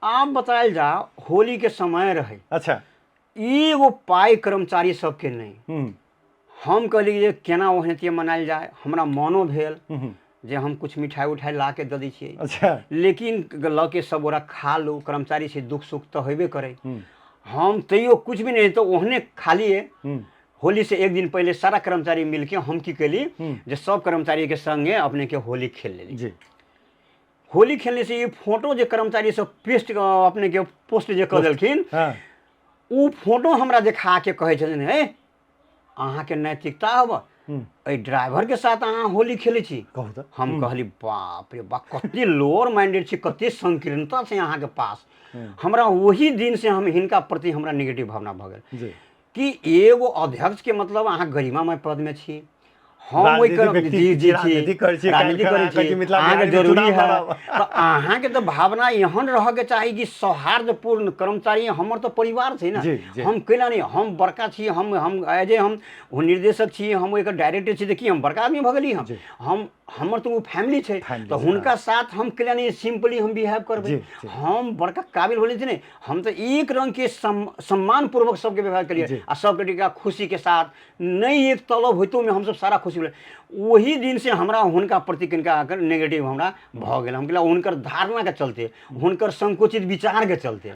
आब बतायल जा होली के समय रहे। अच्छा। एगो पाइ कर्मचारी सबके नहि। हम कहली जे केना ओहनाइते मनायल जाय, हमरा मनो भेल जे हम कुछ मिठाइ उठाइ ला के दऽ दै छियै। अच्छा। लेकिन लऽ के सब गोरा खा लू, कर्मचारी छै, दुख सुख तऽ हेबे करै। हम तैयो कुछ भी नहि तऽ ओहने खालिए। होली से एक दिन पहिले सारा कर्मचारी मिलके हम की केली जे सब कर्मचारी के संगे अपने के होली खेल लेली। जी। होली खेलने से ई फोटो जे कर्मचारी सब पेस्ट अपने के पोस्ट जे कऽ देलखिन, ओ फोटो हमरा देखा के कहै छथिन, हे अहाँके नैतिकता हब, एहि ड्राइवर के साथ अहाँ होली खेलै छी। कहू तऽ। हम कहली बाप रे बाप, कते लोअर माइंडेड छी, कते संकीर्णता छै अहाँके पास। हमरा ओही दिन से हम हिनका प्रति हमरा नेगेटिव भावना भऽ गेल जी। कि एगो अध्यक्ष के मतलब अहाँ गरिमामय पद में छी, हम ओहि राजनीतिक कर्म व्यक्ति जी छी, जी छी, राजनीति करै छी, राजनीति काल्हि करै अहाँ कहै छी, छी मिथिला अहाँके बिहारमे जरूरी चुनाव है लड़ब। तऽ अहाँके तऽ भावना एहन रहऽके चाही कि सौहार्दपूर्ण कर्मचारी हमर तऽ परिवार छै ने। जी, जी। हम कैला नहि, हम बड़का छी, हम एज ए हम निर्देशक छी, हम ओहिके डायरेक्टर छी, तऽ की हम बड़का आदमी भऽ गेली? जी। हमर तऽ ओ फैमिली छै, फैमिली तऽ छै, हुनका साथ हम कैला नहि सिम्पली हम बिहेव करबै? जी, जी। हम बड़का काबिल होले छी नहि, हम तऽ एक रङ्गके सम्मानपूर्वक सबके व्यवहार केलियै जी। आ सबके टीका खुशीके साथ, नहि एक तलब होइतोमे हमसब सारा खुशी भेलै। ओही दिनसँ हमरा हुनका प्रति कनिका नेगेटिव हमरा भऽ गेल। हम कहलियै हुनकर धारणाके चलते, हुनकर संकुचित विचारके चलते।